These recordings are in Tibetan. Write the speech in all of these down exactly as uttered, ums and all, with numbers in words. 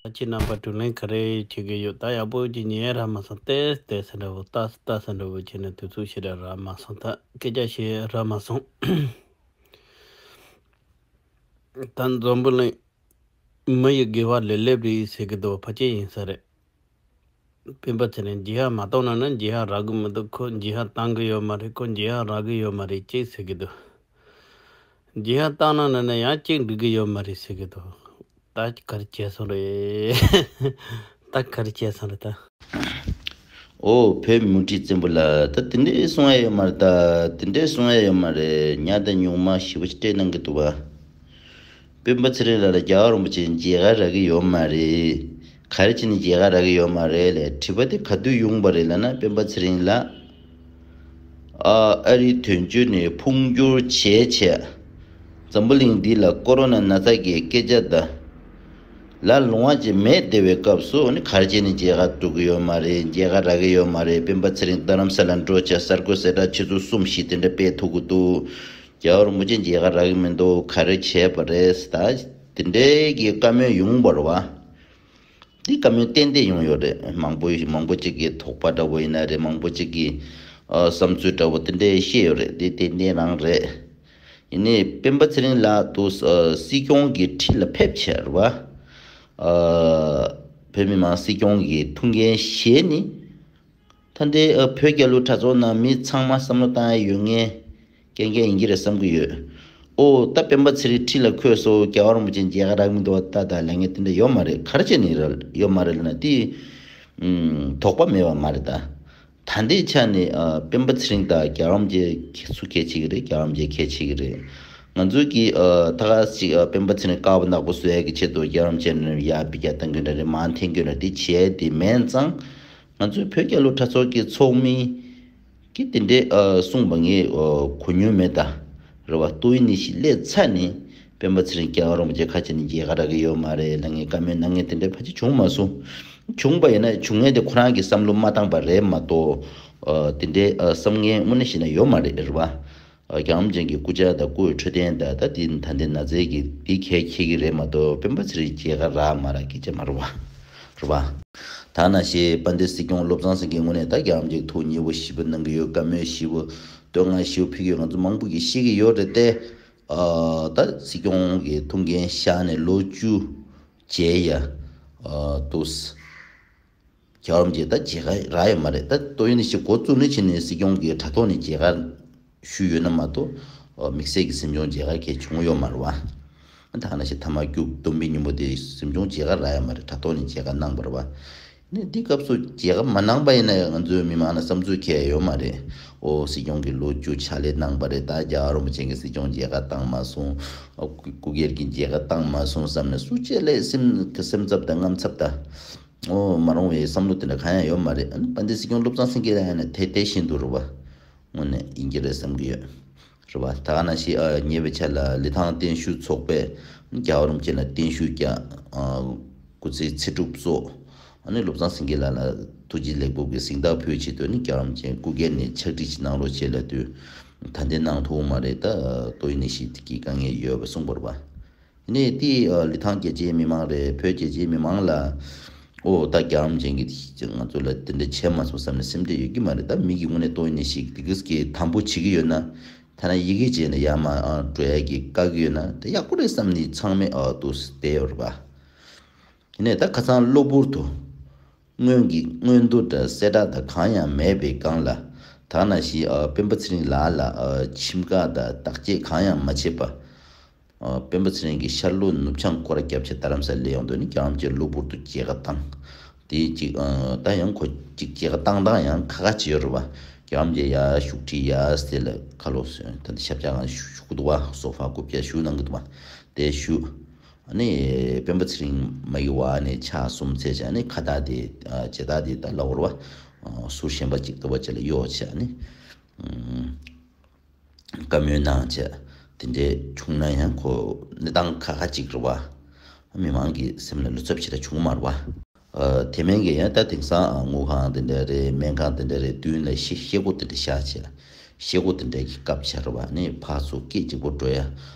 ད་ཁྱེད་རྣམ་པ་དྲིན་ལན་ག་རེ་བྱེད་ཀྱི་ཡོད། ད་ཡག་པོ་ཅིག་ཉན་རག་མ་སོང་། ཏེས་ཏེས་ཟེར་འདྲ་བོ། ཏ་ཏ་ཟེར་འདྲ་བོ་བྱས་ནས་དུས་ཚོད་ཞེ་དྲག་རག་མ་སོང་། ད་སྐད་ཆ་བཤད་རག་མ་སོང་། ད་འཛམ་བུ་གླིང་མི་ཡི་དགེ་བ་ལས་སླེབས་རེད་ཟེར་གི་འདུག་ཕལ་ཆེར་ཡིན་ས་རེད། སྤེན་པ་ཚེ་རིང་རྗེས་ཧ་མ་གཏོང་ན་ན་རྗེས་ཧ་རག་གི་མི་འདུག་ཁོ་རྗེས་ཧ་བཏང་གི་ཡོད་མ་རེད། ཁོ་རྗེས་ཧ་རག་གི་ཡོད་མ་རེད་ཅེས་ཟེར་གི་འདུག་རྗེས་ཧ་བཏང་ན་ན་ན་ཡང་གཅིག་འགྲིག་གི་ཡོད་མ་རེད་ཟེར་གི་འདུག་ད་ག་རེ་བྱས་སོང་རེད། ད་ག་རེ་བྱས་སོང་རེད་ད། ཨོ་བོད་མུ་ཁྲི་བཙན་པོ་ལ་ད་དེ་འདྲའི་གསུང་ཡ་ཡོད་མ་རེད། ད་དེ་འདྲའི་གསུང་ཡ་ཡོད་མ་རེད། ཉག་དང་ཉུང་མ་ཞེ་པོ་ཅིག་སྤྲད་གནང་གི་འདུག་བ། སྤེན་པ་ཚེ་རིང་ལགས་ལ་རྒྱལ་བ་རིན་པོ་ཆེ་མཇལ་ཁ་རག་གི་ཡོད་མ་རེད། ག་རེ་བྱས་ནས་མཇལ་ཁ་རག་གི་ཡོད་མ་རེད་ལས་དྲི་བ་དེ་ག་དུས་ཡོང་པ་རེད་ལབ་ན། སྤེན་པ་ཚེ་རིང་ལགས་ཨ་ཨ་རིའི་དོན་གཅོད་ནས་འཕོ་འགྱུར་བྱས་བྱས། འཛམ་བུ་གླིང་འདི་ལ་ཀོ་རོ་ན་ན་ཚ་གི་སྐད་ཆ་དང་ལ་ལོང་བ་ཅིག་མེད་བསྡད་པའི་སྐབས་སུ་ནི་ག་རེ་བྱས་ནས་མཇལ་ཁ་འགྲོ་གི་ཡོད་མ་རེད། མཇལ་ཁ་རག་གི་ཡོད་མ་རེད། སྤེན་པ་ཚེ་རིང་རྡ་རམ་ས་ལ་འགྲོ་བྱས་གསར་འགོད་གསལ་བསྒྲགས་ཆུ་ཚོད་གསུམ་བཞི་དེ་འདྲ་སྤེལ་ཐུབ་ཀྱི་འདུག་རྒྱལ་བ་རིན་པོ་ཆེ་མཇལ་ཁ་རག་གི་མི་འདུག་ག་རེ་བྱས་པ་རེད། ད་དེ་འདྲའི་གི་བཀའ་མོལ་ཡོང་བ་རེད་བ། འདི་བཀའ་མོལ་ཏན་ཏན་ཡོང་ཡོད་རེད། མང་པོ་མང་པོ་ཅིག་གི་དོགས་པ་འདྲ་བོ་ཡིན་ན་རེད། མང་པོ་ཅིག་གི་ཨ་བསམ་ཚུལ་འདྲ་བོ་དེ་འདྲ་བཤད་ཡོད་རེད། འདི་ཏན་ཏན་རང་རེད། ཡིན་ནའི་སྤེན་པ་ཚེ་རིང་ལགས་དུ་ཨ་སྲིད་སྐྱོང་གི་ཁྲི་ལ་ཕེབས་ཕྱིར་བ། ཨ་བོད་མི་མང་སྲིད་སྐྱོང་གི་ཐུགས་འགན་བཞེས་ནི། ད་ལྟའི་ཨ་བོད་རྒྱལ་ལོ་གྲྭ་ཚང་ནང་མི་ཚང་མ་བསམ་བློ་བཏང་ཡ་ཡོད་ངེས། རྐྱང་རྐྱང་ཡིན་གྱི་རེད་བསམ་གྱི་ཡོད། ཨོ་ད་སྤེན་པ་ཚེ་རིང་ཁྲི་ལ་འཁོད་སོང་། རྒྱལ་བ་རིན་པོ་ཆེ་མཇལ་ཁ་རག་མི་འདུག་བ། ད་ད་ལས་ངན་དེ་འདྲ་ཡོད་མ་རེད། ག་རེ་བྱས་ནས་ར་ཡོད་མ་རེད་ལབ་ན་དེ་ཨུམ་དོགས་པ་མེད་པ་མ་རེད་ད། ད་ལྟའི་ཆ་ནས་ཨ་སྤེན་པ་ཚེ་རིང་དང་རྒྱལ་བ་རིན་པོ་ཆེ་སུ་གལ་ཆེ་གི་རེད། རྒྱལ་བ་རིན་པོ་ཆེ་གལ་ཆེ་གི་རེད། ང་ཚོས་ཀྱི་ཨ་ད་ག་ཅིག་ཨ་སྤེན་པ་ཚེ་རིང་དཀར་པོ་ནག་པོ་བཟོ་ཡ་གི་ཆེད་དུ་རྒྱལ་བ་རིན་པོ་ཆེ་ནས་ཡར་འབུད་རྒྱག་གཏང་རྒྱུ་འདྲ་རེད། མར་འཐེན་རྒྱུ་འདྲ་དེ་བྱས་དེ་མིན་ཙང་། ང་ཚོའི་བོད་རྒྱལ་ལོ་གྲྭ་ཚང་གི་ཚོགས་མི་གིས་དེ་འདྲའི་ཨ་གསུངས་པ་ངས་ཨ་གོ་མྱོང་མེད་ད། རེད་བ། ཏོག་དབྱིབས་ནད་གཞི་སླེབས་ཚར་ནས་སྤེན་པ་ཚེ་རིང་རྒྱལ་བ་རིན་པོ་ཆེ་ཁ་ཕྱེ་ནས་མཇལ་ཁ་རག་གི་ཡོད་མ་རེད་ལབ་མཁན་བཀའ་མོལ་གནང་མཁན་དེ་འདྲ་ཕལ་ཆེར་བྱུང་མ་སོང་། བྱུང་པ་ཡིན་ན་བྱུང་མཁན་དེ་ཁོ་རང་གི་བསམ་བློ་མ་བཏང་པ་རེད་མ་གཏོགས། ཨ་དེ་འདྲའི་ཨ་བསམ་མཁན་དངོས་གནས་བཤད་ན་ཡོད་མ་རེད། རེད་བ། རྒྱལ་བ་རིན་པོ་ཆེ་གི་སྐུ་ཕྱྭ་དང་སྐུའི་འཕྲོད་བསྟེན་དང་ད་དེ་ད་ལྟའི་ན་ཚའི་གི་དེ་གལ་འཁེལ་གི་རེད་མ་གཏོགས་སྤེན་པ་ཚེ་རིང་མཇལ་ཁ་རག་མ་རག་སྐད་ཆ་མ་རེད་བ། རེད་བ། ད་ནང་བཞིན་དཔལ་ལྡན་སྲིད་སྐྱོང་བློ་བཟང་སེང་གེའི་ངོས་ནས་ད་རྒྱལ་བ་རིན་པོ་ཆེ་ཐུགས་མཉེས་པོ་ཞེ་པོ་གནང་གི་ཡོད། བཀའ་མོལ་ཞེ་པོ་བསྟོད་བསྔགས་ཞེ་པོ་ཕུལ་གི་ཡོད། ང་ཚོ་མང་པོ་གིས་ཤེས་ཀྱི་ཡོད་རེད་དེ། ཨ་ད་སྲིད་སྐྱོང་གི་ཐུགས་འགན་བཞག་ནས་ལོ་བཅུ་མཇལ་ཡ་ཨ་འདུག་རྒྱལ་བ་རིན་པོ་ཆེ་ད་མཇལ་ཁ་རག་ཡོད་མ་རེད། ད་ཏོག་དབྱིབས་ནད་གཞི་འགོ་བཙུགས་ནས་ཕྱིན་ནས་སྲིད་སྐྱོང་གིས་དྲ་ཐོག་ནས་མཇལ་ཁ་ཞུས་ཡོད་ན་མ་གཏོགས་ཨ་དམིགས་བསལ་གྱི་གཟིམ་ཆུང་མཇལ་ཁ་གལ་བྱུང་ཡོད་མ་རེད་བ། ད་ནང་བཞིན་ཐ་མག་སྐྱུག་བསྡོམས་པའི་ཉིན་མོ་དེ་གཟིམ་ཆུང་མཇལ་ཁ་རག་ཡོད་མ་རེད། དྲ་ཐོག་ནས་མཇལ་ཁ་གནང་བ་རེད་བ། ནས་འདི་སྐབས་སུ་མཇལ་ཁ་མ་གནང་པ་ཡིན་ན་ཡང་ང་ཚོའི་མི་མང་ལ་བསམ་ཚུལ་གང་ཡང་ཡོད་མ་རེད། ཨོ་སྲིད་སྐྱོང་གིས་ལོ་བཅུ་ཕྱག་ལས་གནང་པ་རེད། ད་རྒྱལ་བ་རིན་པོ་ཆེ་གིས་སྲིད་སྐྱོང་མཇལ་ཁ་བཏང་མ་སོང་། ཨོ་སྐུ་སྒེར་གྱི་མཇལ་ཁ་བཏང་མ་སོང་བསམ་ནས་སུ་གཅིག་ལ་སེམས་སེམས་འཚབ་དང་དངངས་འཚབ་དང་། ཨོ་མ་རུང་བའི་བསམ་བློ་དེ་འདྲ་གང་ཡང་ཡོད་མ་རེད། ཨ་ནི་དཔལ་ལྡན་སྲིད་སྐྱོང་བློ་བཟང་སེང་གེ་ལ་ཡང་ནས་དེ་དེ་བཞིན་དུ་རུ་བ་དངོས་གནས་ཡིན་གྱི་རེད་བསམ་གྱི་ཡོད། རེད་བ། ད་ག་ནང་བཞིན་ཨ་ཉེ་བའི་ཆར་ལ་ལི་ཐང་བརྟན་བཞུགས་ཚོགས་པས་རྒྱལ་བ་རིན་པོ་ཆེ་ལ་བརྟན་བཞུགས་ཀྱང་ཨ་སྐུ་ཚེ་ཚེ་སྒྲུབ་སོགས། ཨ་ནི་བློ་བཟང་སེང་གེ་ལགས་ལ་ཐུགས་རྗེ་ལེགས་འབུལ་གྱི་གཟེངས་རྟགས་ཕུལ་ཆེད་དུ་ནི་རྒྱལ་བ་རིན་པོ་ཆེ་སྐུ་སྒེར་ནས་ཕྱག་བྲིས་ཤིག་གནང་རོགས་བྱེད་ལབ་དུས་ད་འདི་གནང་ཐུབ་མ་རེད། ད་ཏོག་དབྱིབས་ནད་གཞི་གི་དཀའ་ངལ་ཡོད་པ་གསུངས་པ་རེད་བ། ནས་དེ་ཨ་ལི་ཐང་རྒྱལ་སྤྱིའི་མི་མང་རེད། བོད་རྒྱལ་སྤྱིའི་མི་མང་ལ་ཨོ་ད་རྒྱལ་བ་རིན་པོ་ཆེ་གིས་ང་ཚོ་ལ་དེ་འདྲ་བྱས་མ་སོང་བསམ་ནས་སེམས་ཁྲལ་ཡོད་ཀྱི་མ་རེད། ད་མི་གི་ངོས་ནས་ཏོག་དབྱིབས་ནད་གཞི་དེ་གིས་ཀྱི་དམ་པོ་བྱེད་ཀྱི་ཡོད་ན། ཐ་ན་ཡི་གེ་བརྗེས་ནས་ཡར་མར་ཨ་འགྲོ་ཡ་གི་བཀག་གི་ཡོད་ན་དེ་ཡག་པོ་རེད་བསམ་ནས་ཚང་མས་ཨ་འདུག་བསྡད་ཡོད་རེད་པ། ཡིན་ནའི་ད་ཁ་སང་གློ་བུར་དུ་སྔོན་གྱི་སྔོན་འགྲོ་དང་གསལ་བསྒྲགས་དང་གང་ཡང་མེད་པའི་སྒང་ལ་ད་ནང་བཞིན་ཨ་སྤེན་པ་ཚེ་རིང་ལགས་ལ་ཨ་ཁྲིམས་འགལ་དང་བརྟག་དཔྱད་གང་ཡང་མ་བྱས་པ། ཨ་སྤེན་པ་ཚེ་རིང་གི་ཤར་ལྷོ་ནུབ་བྱང་སྐོར་ར་བརྒྱབ་བྱས་རྡ་རམ་ས་ལ་སླེབས་ཡོང་དུས་ནི་རྒྱལ་བ་རིན་པོ་ཆེ་གློ་བུར་དུ་མཇལ་ཁ་བཏང་། དེ་གཅིག་ཨ་ད་ཡང་ཁོ་གཅིག་མཇལ་ཁ་བཏང་སྟངས་ཡང་ཁ་ཁ་ཅིག་ཡོད་རེད་བ། རྒྱལ་བ་རིན་པོ་ཆེ་ཡར་བཞུགས་ཁྲི་ཡར་ཟེར་ལ་ཁ་ལོ་ཟེར་ད་འདི་ཞབས་བཀྱག་སྒང་བཞུགས་འདུག་བ། སོ་ཕ་རྐུབ་བཀྱག་བཞུགས་གནང་གི་འདུག་བ། དེ་བཞུགས། ཨ་ནི་སྤེན་པ་ཚེ་རིང་མ་གི་བ་ནས་ཕྱག་གསུམ་འཚལ་བྱས་ཨ་ནི་ཁ་བཏགས་དེ་ཨ་མཇལ་དར་དེ་ད་ལབ་དགོས་རེད་བ། ཨ་ཟུར་གཞན་པ་གཅིག་ལྟ་བུ་ཅིག་ལ་གཡོགས་བྱས་ཨ་ནི། བཀའ་མོལ་གནང་བྱས། དེ་འདྲའི་བྱུང་ན་ཡང་ཁོ་གནས་སྟངས་ཁག་ཁག་ཅིག་རེད་བ། མི་མང་གི་སེམས་ལ་ལུས་ཚབ་ཞེ་དྲག་བྱུང་མ་རེད་བ། ཨ་དེ་མིན་གྱི་ཡང་ད་དེང་སང་ཨ་དངུལ་ཁང་དེ་འདྲ་རེད། སྨན་ཁང་དེ་འདྲ་རེད། མདུན་ལ་ཤེལ་ཤེལ་སྒོ་དེ་འདྲ་བཞག་བྱས། ཤེལ་སྒོ་དེ་འདྲ་གི་བཀབ་བྱས་རེད་བ། ནི་ཕར་ཚུར་སྐད་གཅིག་པོ་འགྲོ་ཡ།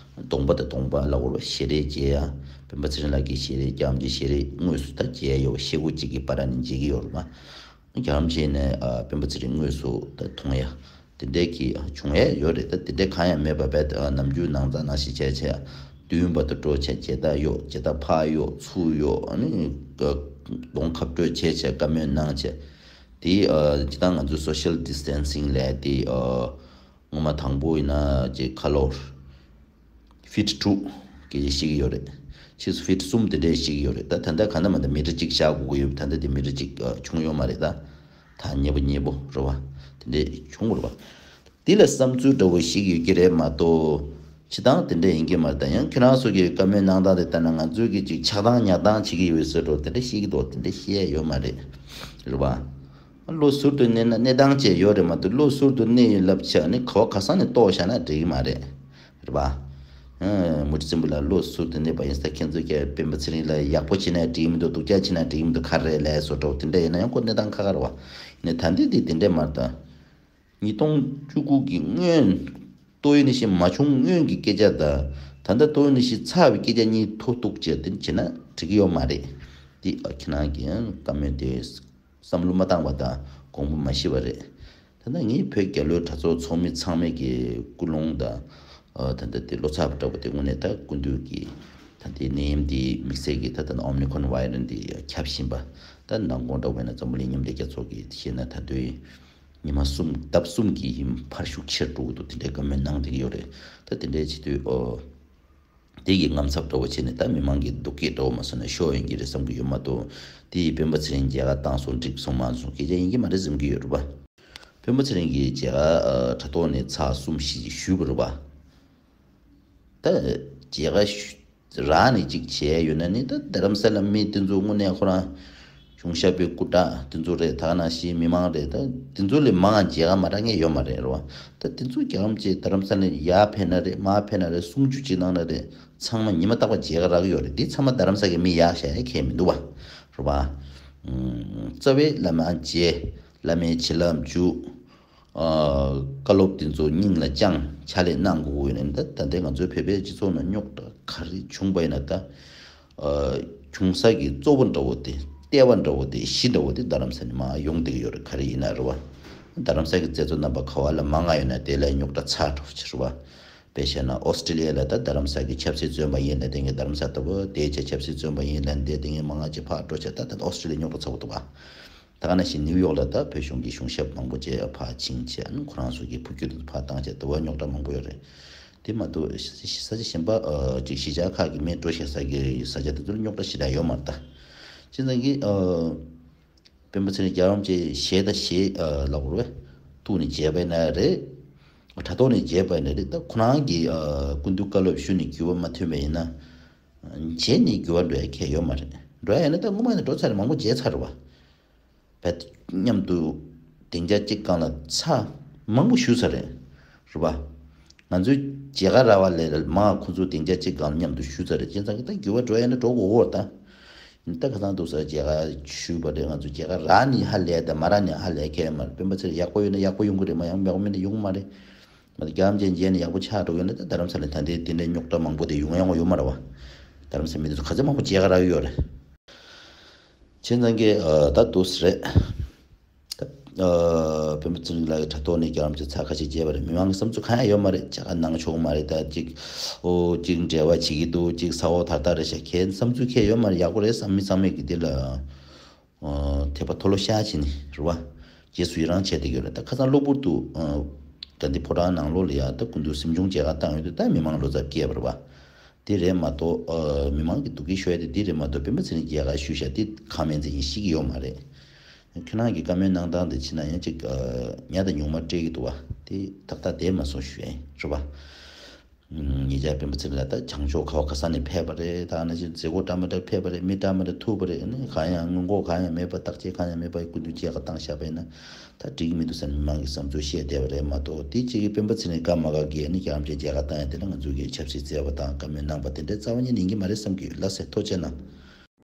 གདོང་པ་དང་གདོང་པ་ལ་འོར་བ་ཞལ་རས་མཇལ་ཡ། སྤེན་པ་ཚེ་རིང་ལགས་ཀྱི་ཞལ་རས་རྒྱ་གར་གྱི་ཞལ་རས་དངོས་སུ་ད་མཇལ་ཡ་ཡོད་པ་ཤེལ་སྒོ་གཅིག་གི་བར་ནས་མཇལ་གྱི་ཡོད་རེད་པ། རྒྱ་གར་བྱས་ནས་ཨ་སྤེན་པ་ཚེ་རིང་དངོས་སུ་ད་མཐོང་ཡ། དེ་འདྲའི་གི་བྱུང་ཡས་ཡོད་རེད། ད་དེ་འདྲའི་གང་ཡང་མེད་པ་བས་ནམ་རྒྱུན་ནང་ཚང་ནང་བཞིན་བྱས་བྱས་མདུན་བར་དུ་འགྲོ་བྱས་མཇལ་དར་གཡོག་མཇལ་དར་ཕར་གཡོག་ཚུར་གཡོག་ཨ་ནི་གདོང་ཁ་སྤྲོད་བྱས་བྱས་བཀའ་མོལ་གནང་བྱས། དེ་ཨ་སྤྱིར་བཏང་ང་ཚོའི་social distancing་ལས་དེ་ཨ་སྔོན་མ་དང་པོ་ཡིན་ན་ཅིག་ཁ་ལོར་ཕིཊ་དྲུག་སྐད་ཆ་བཤད་ཀྱི་ཡོད་རེད། ཕྱིས་སུ་ཕིཊ་གསུམ་དེ་འདྲས་བཤད་ཀྱི་ཡོད་རེད། ད་ད་ལྟ་ག་འདྲ་མ་འདྲ་མི་ཊར་གཅིག་བཞག་དགོས་ཀྱི་ཡོད། ད་ལྟ་དེ་མི་ཊར་གཅིག་ཨ་བྱུང་ཡོད་མ་རེད། ད་ད་མཉེས་པོ་མཉེས་པོ་རེད་པ། དེ་འདྲས་བྱུང་དགོས་རེད་པ། དེ་ལ་བསམ་ཚུལ་འདྲ་བོ་ཞིག་ཡོད་ཀྱི་རེད་མ་གཏོགས། སྤྱིར་བཏང་དེ་འདྲས་ཡིན་གྱི་མ་རེད། ད་ཡང་ཁྱོད་རང་ཚོ་གི་བཀའ་མོལ་གནང་སྟངས་དེ་ལྟར་ན་ང་ཚོས་ཀྱི་ཅིག་ཆགས་སྡང་ཉར་སྡང་བྱེད་ཀྱི་ཡོད་ཟེར་འགྲོ། དེ་འདྲས་བཤད་ཀྱི་འདུག་དེ་འདྲས་བཤད་ཡ་ཡོད་མ་རེད། རེད་པ། བློ་ཟུར་དུ་གནས་ན་གནས་སྟངས་བཅས་ཡོད་རེད་མ་གཏོགས། བློ་ཟུར་དུ་གནས་ཡོད་ལབ་བྱས་ནས་ག་བ་ག་ས་ནས་གཏོར་བཞག་ན་འགྲིག་གི་མ་རེད། རེད་པ། ཨ་མུ་ཏིག་བཙན་པོ་ལགས་བློ་ཟུར་དུ་གནས་པ་ཡིན་ཙང་ཁྱེད་ཚོས་ཀྱི་སྤེན་པ་ཚེ་རིང་ལ་ཡག་པོ་བྱས་ན་འགྲིག་མི་འདུག་སྡུག་ཅག་བྱས་ན་འགྲིག་མི་འདུག་ག་རེ་ལབ་སོ་འདྲ་བོ་དེ་འདྲ་ཡིན་ན་ཡང་ཁོ་གནས་སྟངས་ཁག་ཁག་རེད་པ། ཡིན་ནའི་ད་འདི་འདི་དེ་འདྲས་མ་རེད་ད། ཉིས་སྟོང་བཅུ་དགུ་གི་སྔོན་ཏོག་དབྱིབས་ནད་གཞི་མ་བྱུང་སྔོན་གྱི་སྐད་ཆ་དང་ད་ལྟ་ཏོག་དབྱིབས་ནད་གཞི་ཚར་བའི་སྐད་ཆ་གཉིས་མཐོ་གཏུགས་བྱས་དེ་བྱས་ན་འགྲིག་གི་ཡོད་མ་རེད། འདི་ཨ་ཁྱེད་རང་གིས་ཡང་བཀའ་མོལ་དེ་བསམ་བློ་མ་བཏང་བ་དང་དགོངས་པ་མ་ཞུས་པ་རེད། ད་ལྟ་ངས་བོད་རྒྱལ་ལོའི་གྲྭ་ཚོགས་ཚོགས་མི་ཚང་མས་ཀྱི་སྐུལ་སློང་དང་ཨ་ད་ལྟ་དེ་བློ་འཚབ་འདྲ་བོ་དེ་དངོས་གནས་ད་སྐུ་མདུན་གྱི་ད་ལྟའི་ནད་ཡམས་འདི་དམིགས་བསལ་གྱི་ད་ལྟ་ཨོ་མི་ཁོན་བྷ་རི་སི་འདི་ཁྱབ་བཞིན་པ། ད་ནང་ཁོངས་འདྲ་བོ་ཡིན་ན་འཛམ་བུ་གླིང་མཉམ་འབྲེལ་རྒྱལ་ཚོགས་ཀྱི་བཤད་ན་ད་དུང་ཉི་མ་གསུམ་ལྡབ་གསུམ་གྱིས་ཕར་ཤུགས་ཆེར་འགྲོ་གི་འདུག་དེ་འདྲའི་བཀའ་མོལ་གནང་བསྡད་ཀྱི་ཡོད་རེད། ད་དེ་འདྲའི་བྱེད་དུས་ཨོ། དེ་གི་དངངས་འཚབ་འདྲ་བོ་བྱས་ནས་ད་མི་མང་གི་སྡུག་སྐད་འདྲ་བོ་མ་སོང་ན་ཤོར་ཡོང་གི་རེད་བསམ་གྱི་ཡོད་མ་གཏོགས། དེ་ཡི་སྤེན་པ་ཚེ་རིང་མཇལ་ཁ་བཏང་སོང་འགྲིག་སོང་མ་སོང་སྐད་ཆ་ཡིན་གྱི་མ་རེད་བསམ་གྱི་ཡོད་རེད་པ། སྤེན་པ་ཚེ་རིང་གིས་མཇལ་ཁ་ཨ་དྲ་ཐོག་ནས་ཚར་གསུམ་བཞི་ཞུས་པ་རེད་པ། ད་མཇལ་ཁ་ཞུ་རག་ནས་ཅིག་བྱས་ཡོད་ན་ནི་ད་རྡ་རམ་ས་ལ་མི་དེ་ཚོ་དངོས་གནས་ཁོ་རང་གཞུང་ཞབས་པའི་སྐུ་དྲག་དེ་ཚོ་རེད། ད་ག་ནང་བཞིན་མི་མང་རེད། ད་དེ་ཚོ་ལས་མང་མཇལ་ཁ་མ་རག་མཁན་ཡོད་མ་རེད་རེད་པ། ད་དེ་ཚོ་རྒྱལ་ཁམས་ཀྱི་རྡ་རམ་ས་ལ་ཡར་ཕེབས་ན་རེད་མར་ཕེབས་ན་རེད་གསུང་ཆོས་ཅིག་གནང་ན་རེད་ཚང་མ་ཉི་མ་རྟག་པར་མཇལ་ཁ་རག་གི་ཡོད་རེད། དེ་ཚང་མ་རྡ་རམ་ས་གི་མི་ཡར་བཞག་ཡ་ཁྱད་མི་འདུག་པ་རེད་པ། ཨུམ། རྩ་བའི་བླ་མ་མཇལ། བླ་མའི་བྱིན་རླབས་འཇུག་ཨ་བཀའ་སློབ་དེ་ཚོ་སྙིང་ལ་བཅངས་ཕྱག་ལས་གནང་དགོས་ཀྱི་ཡོད་ནི་ད་ད་ལྟའི་ང་ཚོའི་བོད་པའི་སྤྱི་ཚོགས་ནང་རྙོག་དྲ་ག་རེ་བྱུང་པ་ཡིན་ན་ད་ཨ་བྱུང་ས་གི་གཙོ་བོ་འདྲ་བོ་དེ་ལྟེ་བ་འདྲ་བོ་དེ་གཞི་འདྲ་བོ་དེ་རྡ་རམ་ས་ནས་མར་ཡོང་བསྡད་ཀྱི་ཡོད་རེད། ག་རེ་ཡིན་ན་རེད་པ། རྡ་རམ་ས་གི་མཛད་གཙོ་རྣམ་པ་ག་བ་ལ་མང་ང་ཡོད་ན་དེ་ལ་རྙོག་དྲ་ཚ་འགྲོ་ཕྱིར་བ། དཔེ་བཤད་ན་ཨོ་སི་ཀྲི་ལི་ཡ་ལ་ད་རྡ་རམ་ས་གི་ཆབ་སྲིད་བཙོན་པ་ཡིན་ལབ་དེ་ངས་རྡ་རམ་ས་ལྟ་བུ་དེའི་ཆ་ཆབ་སྲིད་བཙོན་པ་ཡིན་ལབ་འདི་དེ་ངས་མང་ང་ཅིག་ཕར་འགྲོ་བྱས་ད་ད་ཨོ་སི་ཀྲི་ལི་ཡ་རྙོག་དྲ་ཚ་པོ་འདུག་པ། ད་ག་ནང་བཞིན་ནིའུ་ཡོག་ལ་ད་བོད་གཞུང་གི་གཞུང་ཞབས་མང་པོ་བྱས་ཕར་ཕྱིན་བྱས་ཨ་ནི་ཁོ་རང་ཚོ་གི་ཕྲུ་གུ་དེ་ཚོ་ཕར་བཏང་བྱས་དུ་བ་རྙོག་དྲ་མང་པོ་ཡོད་རེད། དེ་མ་གཏོགས་ས་ཆ་ས་ཆ་གཞན་པ་ཨ་ཅིག་གཞིས་ཆགས་ཁག་གི་མི་འགྲོ་བཞིན་ས་གི་ས་ཆ་དེ་ཚོ་ལ་རྙོག་དྲ་ཞེ་དྲག་ཡོད་མ་རེད་ད། བྱས་ཙང་གི་ཨ་སྤེན་པ་ཚེ་རིང་རྒྱལ་བ་རིན་པོ་ཆེ་ཞལ་དང་ཞལ་ཨ་ལབ་དགོས་རེད་པས། ཐུག་ནས་མཇལ་བ་ཡིན་ན་རེད། དྲ་ཐོག་ནས་མཇལ་བ་ཡིན་ན་རེད། ད་ཁོ་རང་གི་ཨ་སྐུ་མདུན་བཀའ་སློབ་ཞུས་ནས་འགྱུར་བ་མ་ཐོན་པ་ཡིན་ན། མཇལ་ནས་འགྱུར་བ་འགྲོ་ཡ་ཁྱད་ཡོད་མ་རེད། འགྲོ་ཡ་ཡིན་ན་ད་སྔོན་མ་ནས་འགྲོ་ཚར་རེད། མང་པོ་མཇལ་ཚར་རེད་པ། བས་མཉམ་དུ་སྡིངས་ཆ་གཅིག་སྒང་ལ་ཚར་མང་པོ་བཞུགས་ཚར་རེད། རེད་པ། ང་ཚོའི་མཇལ་ཁ་རག་པ་ལས་མང་ཁོ་ཚོ་སྡིངས་ཆ་གཅིག་སྒང་ལ་མཉམ་དུ་བཞུགས་ཚར་རེད། བྱས་ཙང་གི་ད་འགྱུར་བ་འགྲོ་ཡ་ན་འགྲོ་དགོས་འོ་ད། ད་ཁ་སང་འདུག་ས་མཇལ་ཁ་ཞུས་པ་རེད། ང་ཚོ་མཇལ་ཁ་རག་ནི་ཧ་ལས་དང་མ་རག་ནི་ཧ་ལས་ཁྱད་མ་རེད། སྤེན་པ་ཚེ་རིང་ཡག་པོ་ཡོད་ན་ཡག་པོ་ཡོང་གི་རེད། མ་ཡག་པོ་མེད་ན་ཡོང་གི་མ་རེད། མ་གཏོགས་རྒྱ་ཆེན་མཇལ་ནས་ཡག་པོ་ཆགས་འགྲོ་ཡོད་ན་ད་རྡ་རམ་ས་ལ་ད་ལྟའི་དེ་འདྲའི་རྙོག་དྲ་མང་པོ་དེ་ཡོང་ཡ་ཡོད་མ་རེད་པ། རྡ་རམ་ས་མི་དེ་ཚོ་ག་ཚོད་མང་པོ་མཇལ་ཁ་རག་ཡོད་རེད། བྱས་ཙང་གི་ཨ་ད་འདུག་སེ་རེད། ད་ཨ་སྤེན་པ་ཚེ་རིང་ལགས་ཀྱི་དྲ་ཐོག་ནས་རྒྱ་རམ་ཆེ་ཚ་ཁ་ཤས་མཇལ་བ་རེད། མི་མང་གི་བསམ་ཚུལ་གང་ཡང་ཡོད་མ་རེད། ཅ་ག་གནང་ཆོག་མ་རེད། ད་ཅིག་ཨོ་ཅིག་འབྲེལ་བ་བྱེད་ཀྱི་འདུག་ཅིག་ས་འོག་དར་དར་རེད་ཤག་ཁྱེད་བསམ་ཚུལ་ཁྱེད་ཡོད་མ་རེད། ཡག་པོ་རེད་བསམ་མི་ཚང་མས་ཀྱི་འདི་ལ་ཨ་དད་པ་མཐོལ་ལོ་བཤགས་བྱས་ནས་རེད་བ། རྗེས་སུ་ཡི་རང་བྱས་བསྡད་ཀྱི་ཡོད་རེད། ད་ཁ་སང་གློ་བུར་དུ་ཨ་ད་འདི་ཕོ་བྲང་ནང་ལོགས་ལ་ཡ་ད་སྐུ་མདུན་གཟིམ་ཆུང་མཇལ་ཁ་བཏང་ཡོད་དུས་ད་མི་མང་བློ་འཚབ་སྐྱེས་པ་རེད་བ། དེ་རེད་མ་གཏོགས་ཨ་མི་མང་གི་སྡུག་སྐད་ཤོར་ཡ་དེ་འདི་རེད་མ་གཏོགས་སྤེན་པ་ཚེ་རིང་མཇལ་ཁ་ཞུས་ཤག་དེ་ཁ་མེད་ཚེ་ཡིན་ཤེས་ཀྱི་ཡོད་མ་རེད། ཁྱེད་རང་གི་བཀའ་མོལ་གནང་སྟངས་དེ་ཕྱིན་ན་ཡང་ཅིག་ཨ་ཉག་དང་ཉུང་མ་སྤྲད་ཀྱི་འདུག་བ། དེ་ཏག་ཏག་བསྡད་མ་སོང་ཞུ་ཡ་ཡིན་རེད་བ། ཨ་ཉེ་ཆར་སྤེན་པ་ཚེ་རིང་ལགས་ད་བྱང་ཕྱོགས་ག་བ་ག་ས་ནས་ཕེབས་པ་རེད། ད་ནང་བཞིན་མཛད་སྒོ་འདྲ་མི་འདྲ་ཕེབས་པ་རེད། མི་འདྲ་མི་འདྲ་ཐུག་པ་རེད། ཨ་ནི་གང་ཡང་སྔོན་འགོག་གང་ཡང་མེད་པ་བརྟག་དཔྱད་གང་ཡང་མེད་པ་སྐུ་མདུན་མཇལ་ཁ་བཏང་བཞག་པ་ཡིན་ན་ད་འགྲིག་གི་མི་འདུག་ཟེར་མི་མང་གི་བསམ་ཚུལ་བཤད་བསྡད་པ་རེད་མ་གཏོགས། དེ་གཅིག་གིས་སྤེན་པ་ཚེ་རིང་དགའ་མ་དགའ་གིས་ཨ་ནི་རྒྱ་རམ་གྱི་མཇལ་ཁ་བཏང་ཡ་དེ་ལ་ང་ཚོ་གིས་ཆབ་སྲིད་བརྩེ་བ་དང་བཀའ་མོལ་གནང་པ་དེ་འདྲའི་རྩ་བ་ཉིད་ནས་ཡིན་གྱི་མ་རེད་བསམ་གི་ཡོད། ལགས་སེ་ཐུགས་རྗེ་གནང་།